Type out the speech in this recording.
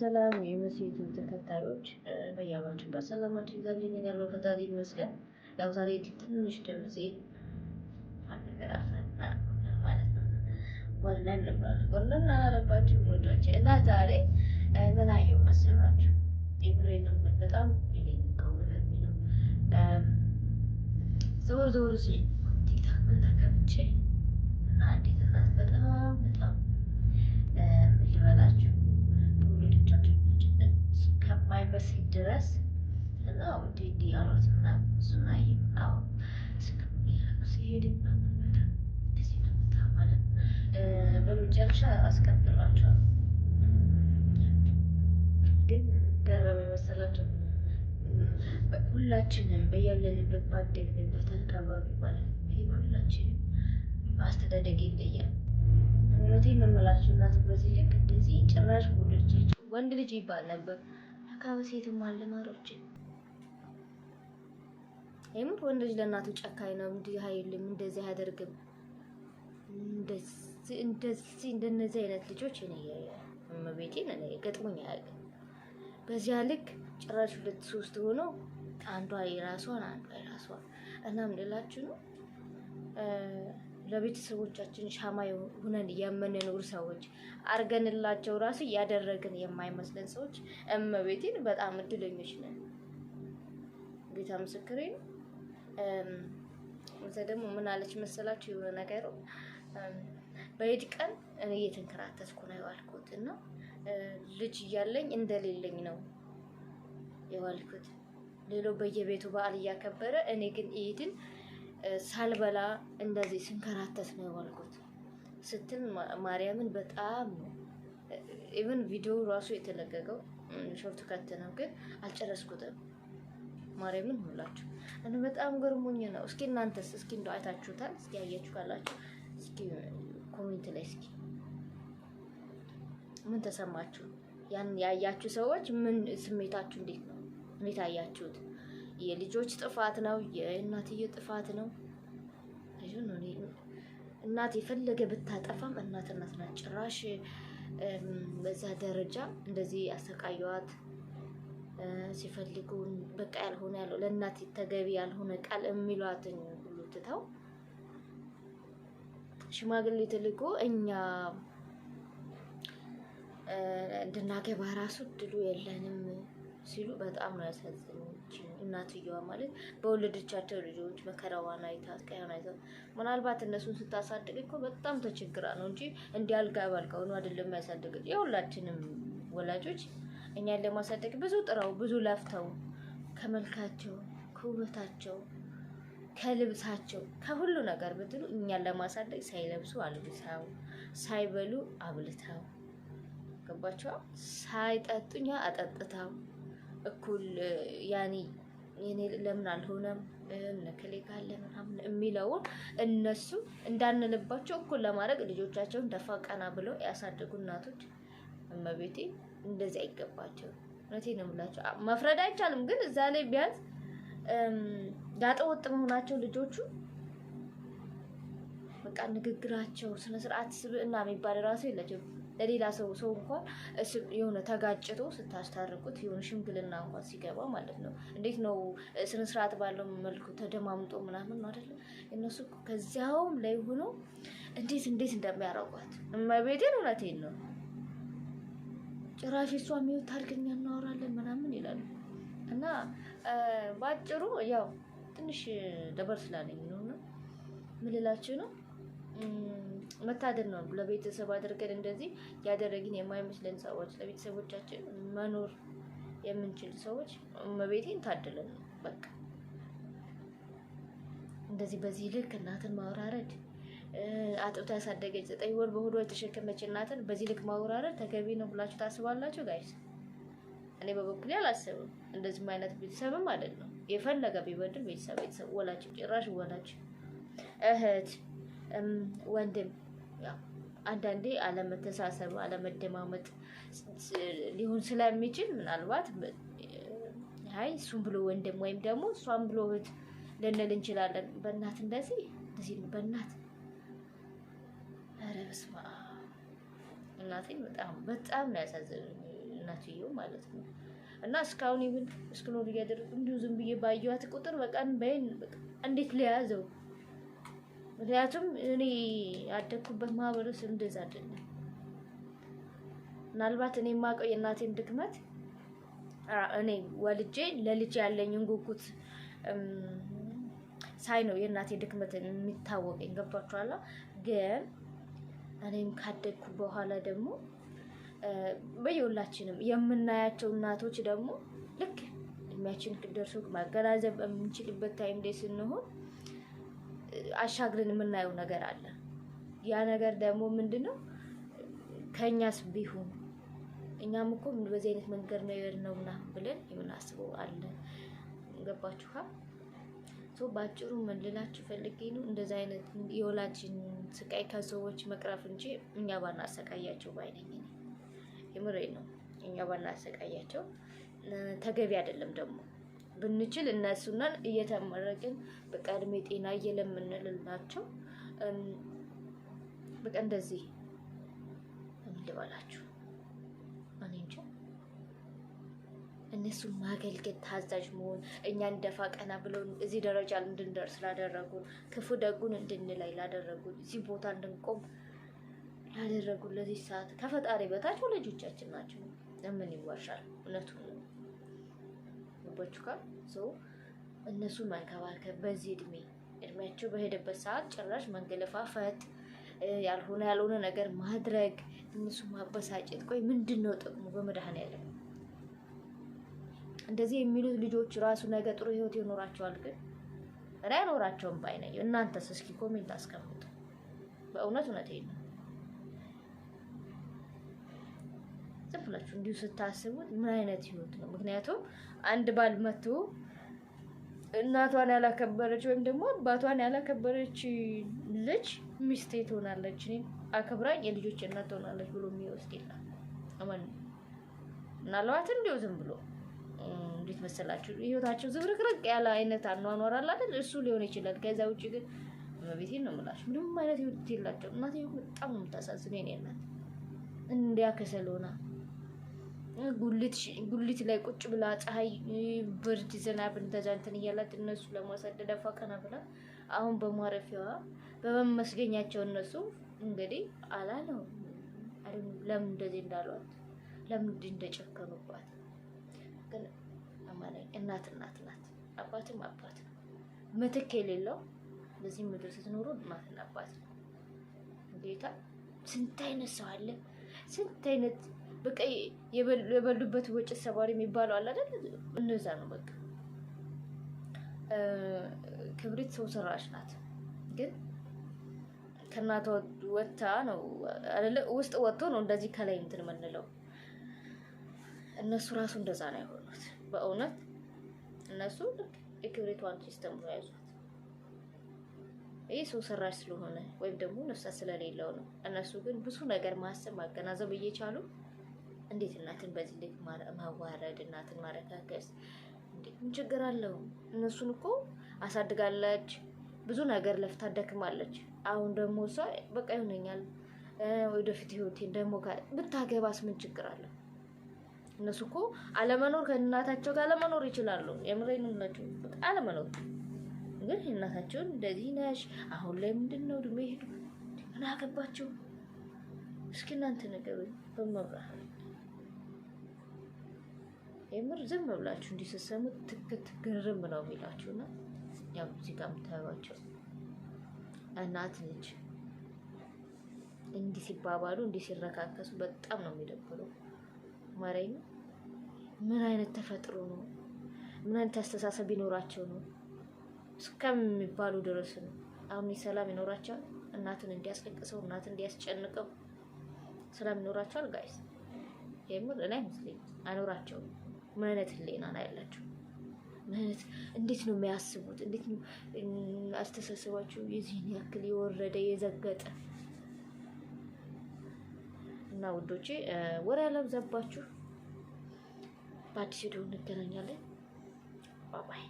ሰላም የመሴቱ ተከታዮች፣ በያላችሁበት ሰላማችሁ ይብዛልኝ። ያለው ፈጣሪ ይመስገን። ያው ዛሬ ትንሽ ድምጼ ነገር ማለት ነው ወርነን ወርነን አላለባችሁ ወዶች እና ዛሬ ምን አየሁ መሰላችሁ? የምሬን ነው፣ በጣም ነው። ዘወር ዘወር ስል ቲክቶክ ምን ተከፍቼ እና አንዲት እናት በጣም በጣም ምን ልበላችሁ እስከማይመስል ድረስ እና እንዲህ እንዲህ ያሏት ምናምን እሱን አየሁ። አዎ ሲሄድ ምናምን በጣም እንደዚህ ነው በጣም ማለት ነው። በመጨረሻ አስቀምጥላቸዋለሁ። ግን ገረመኝ መሰላችሁ፣ ሁላችንም በያለንበት ባደግንበት አካባቢ ማለት ነው። ይሄ ሁላችንም አስተዳደግ ይለያል። እውነቴን ነው የምላችሁ፣ እናት በዚህ ልክ እንደዚህ ጭራሽ ወንዶች ወንድ ልጅ ይባል ነበር። ለካ ሴትም አለ ማሮች። የምር ወንድ ልጅ ለእናቱ ጨካኝ ነው፣ እንዲህ አይልም፣ እንደዚህ አያደርግም። እንደዚህ እንደዚህ እንደነዚህ አይነት ልጆች እኔ እመቤቴን እኔ ገጥሞኝ አያውቅም። በዚያ ልክ ጭራሽ ሁለት ሶስት ሆኖ አንዷ የራሷን አንዷ የራሷን እና ምን ልላችሁ ነው፣ ለቤተሰቦቻችን ሻማ ሆነን የምንኖር ሰዎች፣ አርገንላቸው ራሱ ያደረግን የማይመስለን ሰዎች እመቤቴን በጣም እድለኞች ነን። ጌታ ምስክሬ ነው። እዛ ደግሞ ምን አለች መሰላችሁ? የሆነ ነገሩ በኢድ ቀን እኔ እየተንከራተትኩ ነው የዋልኩት እና ልጅ እያለኝ እንደሌለኝ ነው የዋልኩት። ሌላው በየቤቱ በዓል እያከበረ እኔ ግን ኢድን ሳልበላ እንደዚህ ስንከራተት ነው የዋልኩት ስትል ማርያምን በጣም ነው። Even ቪዲዮ ራሱ የተለቀቀው short cut ነው፣ ግን አልጨረስኩትም። ማርያምን ሁላችሁ እኔ በጣም ገርሞኝ ነው። እስኪ እናንተስ እስኪ እንደው አይታችሁታል? እስኪ ያያችሁ ካላችሁ እስኪ comment ላይ እስኪ ምን ተሰማችሁ? ያን ያያችሁ ሰዎች ምን ስሜታችሁ እንዴት ነው? እንዴት አያችሁት? የልጆች ጥፋት ነው? የእናትየው ጥፋት ነው? እናት የፈለገ ብታጠፋም እናት እናት ናት። ጭራሽ በዛ ደረጃ እንደዚህ ያሰቃዩዋት፣ ሲፈልጉ በቃ ያልሆነ ያለው ለእናት ተገቢ ያልሆነ ቃል የሚሏትን ሁሉ ትተው ሽማግሌ ተልኮ እኛ እንድናገባ ራሱ እድሉ የለንም ሲሉ በጣም ነው ያሳዘነችኝ። እናትየዋ ማለት በወለደቻቸው ልጆች መከራዋን አይታ ስቃዩን አይታ፣ ምናልባት እነሱን ስታሳድግ እኮ በጣም ተቸግራ ነው እንጂ እንዲህ አልጋ ባልጋ ሆኖ አይደለም ያሳደገች። የሁላችንም ወላጆች እኛን ለማሳደግ ብዙ ጥረው ብዙ ለፍተው ከመልካቸው፣ ከውበታቸው፣ ከልብሳቸው፣ ከሁሉ ነገር ብትሉ እኛን ለማሳደግ ሳይለብሱ አልብሰው፣ ሳይበሉ አብልተው፣ ገባቸው፣ ሳይጠጡኛ አጠጥተው እኩል ያኔ የኔ ለምን አልሆነም እነ ካለ ምናምን የሚለውን እነሱ እንዳንልባቸው እኩል ለማድረግ ልጆቻቸውን ደፋ ቀና ብለው ያሳደጉ እናቶች እመቤቴ እንደዚህ አይገባቸው። እውነቴን ነው የምላቸው። መፍረድ አይቻልም፣ ግን እዛ ላይ ቢያንስ ጋጠ ወጥ መሆናቸው ልጆቹ በቃ ንግግራቸው ስነ ስርዓት ስብዕና የሚባል ራሱ የላቸውም። ለሌላ ሰው ሰው እንኳን የሆነ ተጋጭቶ ስታስታርቁት የሆነ ሽምግልና እንኳን ሲገባ ማለት ነው እንዴት ነው ስነ ስርዓት ባለው መልኩ ተደማምጦ ምናምን ነው አይደለ? እነሱ ከዚያውም ላይ ሆኖ እንዴት እንዴት እንደሚያረጓት እመቤቴን፣ እውነቴን ነው። ጭራሽ እሷ የሚወት ታሪክ እኛ እናወራለን ምናምን ይላሉ። እና በአጭሩ ያው ትንሽ ደበር ስላለኝ ነው እና ምን ልላችሁ ነው፣ መታደል ነው ለቤተሰብ አድርገን እንደዚህ ያደረግን የማይመስለን ሰዎች፣ ለቤተሰቦቻችን መኖር የምንችል ሰዎች እመቤቴን ታድለን ነው። በቃ እንደዚህ በዚህ ልክ እናትን ማውራረድ፣ አጥብታ ያሳደገች 9 ወር በሆዷ የተሸከመች እናትን በዚህ ልክ ማውራረድ ተገቢ ነው ብላችሁ ታስባላችሁ guys? እኔ በበኩሌ አላስብም። እንደዚህም አይነት ቤተሰብም አይደለም። የፈለገ ቢበድል ቤተሰብ ቤተሰብ፣ ወላጅ፣ ጭራሽ ወላጅ፣ እህት፣ ወንድም ያው አንዳንዴ አለመተሳሰብ፣ አለመደማመጥ ሊሆን ስለሚችል ምናልባት አይ እሱም ብሎ ወንድም ወይም ደግሞ እሷም ብሎ እህት ልንል እንችላለን። በእናት እንደዚህ እንደዚህ በእናት ኧረ በስመ አብ፣ እናቴን በጣም በጣም ነው ያሳዘኑኝ። እናትየው ማለት ነው። እና እስካሁን ይሁን እስክኖር እያደረጉ እንዲሁ ዝም ብዬ ባየኋት ቁጥር በቃ በይን እንዴት ሊያዘው። ምክንያቱም እኔ ያደግኩበት ማህበረሰብ እንደዛ አይደለም። ምናልባት እኔ የማውቀው የእናቴን ድክመት እኔ ወልጄ ለልጅ ያለኝን ጉጉት ሳይ ነው የእናቴ ድክመት የሚታወቀኝ። ገብቷችኋል? ግን እኔም ካደግኩ በኋላ ደግሞ በየሁላችንም የምናያቸው እናቶች ደግሞ ልክ እድሜያችን ደርሶ ማገናዘብ የምንችልበት time ላይ ስንሆን አሻግረን የምናየው ነገር አለ። ያ ነገር ደግሞ ምንድን ነው? ከእኛስ ቢሆን እኛም እኮ በዚህ አይነት መንገድ ነው የሄድነው ምናምን ብለን የምናስበው አለ። ገባችኋ? So በአጭሩ ምን ልላችሁ ፈልጌ ነው፣ እንደዚ አይነት የወላጅን ስቃይ ከሰዎች መቅረፍ እንጂ እኛ ባናሰቃያቸው ባይ ነኝ እኔ። የምሬ ነው። እኛ ባናሰቃያቸው ተገቢ አይደለም። ደግሞ ብንችል እነሱናን እየተመረቅን በቃ እድሜ ጤና እየለምንልላቸው በቃ እንደዚህ ምን ልበላችሁ፣ እኔ እንጃ። እነሱን ማገልገል፣ ታዛዥ መሆን፣ እኛን ደፋ ቀና ብለው እዚህ ደረጃ እንድንደርስ ላደረጉን፣ ክፉ ደጉን እንድንለይ ላደረጉን፣ እዚህ ቦታ እንድንቆም ላደረጉን፣ ለዚህ ሰዓት ከፈጣሪ በታች ወላጆቻችን ናቸው። ለምን ይዋሻል? እውነቱን ነው። ገባችሁ? ሰው እነሱን መንከባከብ በዚህ እድሜያቸው በሄደበት ሰዓት ጭራሽ መንገለፋፈት፣ ያልሆነ ያልሆነ ነገር ማድረግ፣ እነሱ ማበሳጨት፣ ቆይ ምንድን ነው ጥቅሙ? በመድኃኒዓለም እንደዚህ የሚሉት ልጆች ራሱ ነገ ጥሩ ህይወት ይኖራቸዋል? ግን እኔ አይኖራቸውም ባይ ነኝ። እናንተስ እስኪ comment አስቀምጡ። በእውነት እውነቴን ነው። ዝም ብላችሁ እንዲሁ ስታስቡት ምን አይነት ህይወት ነው? ምክንያቱም አንድ ባል መቶ እናቷን ያላከበረች ወይም ደግሞ አባቷን ያላከበረች ልጅ ሚስቴ ትሆናለች፣ እኔን አክብራኝ የልጆች እናት ትሆናለች ብሎ የሚወስድ የለም። ምናልባት እንዲሁ ዝም ብሎ እንዴት መሰላችሁ ህይወታቸው ዝብርቅርቅ ያለ አይነት አኗኗር አለ አይደል? እሱ ሊሆን ይችላል። ከዛ ውጭ ግን እመቤቴን ነው የምላችሁ ምንም አይነት ህይወት የላቸው። እናቴ በጣም ነው የምታሳዝነው። የእኔ እናት እንዲያ ከሰል ሆና ጉሊት ላይ ቁጭ ብላ ፀሐይ፣ ብርድ፣ ዝናብ እንደዛ እንትን እያላት እነሱ ለማሳደድ ደፋ ቀና ብላ አሁን በማረፊያዋ በመመስገኛቸው እነሱ እንግዲህ አላለው ለምን እንደዚህ እንዳሏት፣ ለምን እንደጨከኑባት። ግን አማላይ እናት እናት ናት፣ አባትም አባት ነው። ምትክ የሌለው በዚህ ምድር ስትኖሩ እናትና አባት ነው። ጌታ ስንት አይነት ሰው አለ። ስንት አይነት በቃ የበሉበት ወጭት ሰባሪ የሚባለው አለ አይደል? እነዛ ነው በቃ። ክብሪት ሰው ሰራሽ ናት፣ ግን ከእናቷ ወጥታ ነው አይደለ? ውስጥ ወጥቶ ነው እንደዚህ ከላይ እንትን የምንለው። እነሱ ራሱ እንደዛ ነው የሆኑት። በእውነት እነሱ ልክ የክብሪቷን system ነው የያዙት። ይህ ሰው ሰራሽ ስለሆነ ወይም ደግሞ ነፍሳት ስለሌለው ነው። እነሱ ግን ብዙ ነገር ማሰብ ማገናዘብ እየቻሉ እንዴት እናትን በዚህ ልክ ማዋረድ፣ እናትን ማረካከስ እንዴት ምን ችግር አለው? እነሱን እኮ አሳድጋለች፣ ብዙ ነገር ለፍታ ደክማለች። አሁን ደግሞ እሷ በቃ ይሆነኛል ወደፊት ህይወቴን ደግሞ ብታገባስ ምን ችግር አለው? እነሱ እኮ አለመኖር ከእናታቸው ጋር አለመኖር ይችላሉ። የምሬን ነው የምላቸው፣ በቃ አለመኖር ግን እናታቸውን እንደዚህ ነሽ አሁን ላይ ምንድን ነው እድሜ ሄዱ ምን አገባቸው? እስኪ እናንተ ነገሩኝ በመብራት የምር ዝም ብላችሁ እንዲህ ስትሰሙት ትክት ግርም ነው የሚላችሁ። እና ያው እዚህ ጋር የምታዩቸው እናት ልጅ እንዲህ ሲባባሉ እንዲህ ሲረካከሱ በጣም ነው የሚደብረው። ማርያም ምን አይነት ተፈጥሮ ነው? ምን አይነት አስተሳሰብ ቢኖራቸው ነው እስከሚባሉ ድረስ ነው። አሁን ሰላም ይኖራቸዋል? እናትን እንዲያስለቅሰው እናትን እንዲያስጨንቀው ሰላም ይኖራቸዋል? Guys የምር እኔ አይመስለኝም፣ አይኖራቸውም። ምን አይነት ህሊና ነው ያላቸው? ምን አይነት እንዴት ነው የሚያስቡት? እንዴት ነው አስተሳሰባቸው የዚህን ያክል የወረደ የዘገጠ? እና ውዶቼ ወሬ ያላብዛባችሁ፣ በአዲስ ቪዲዮ እንገናኛለን። Bye bye።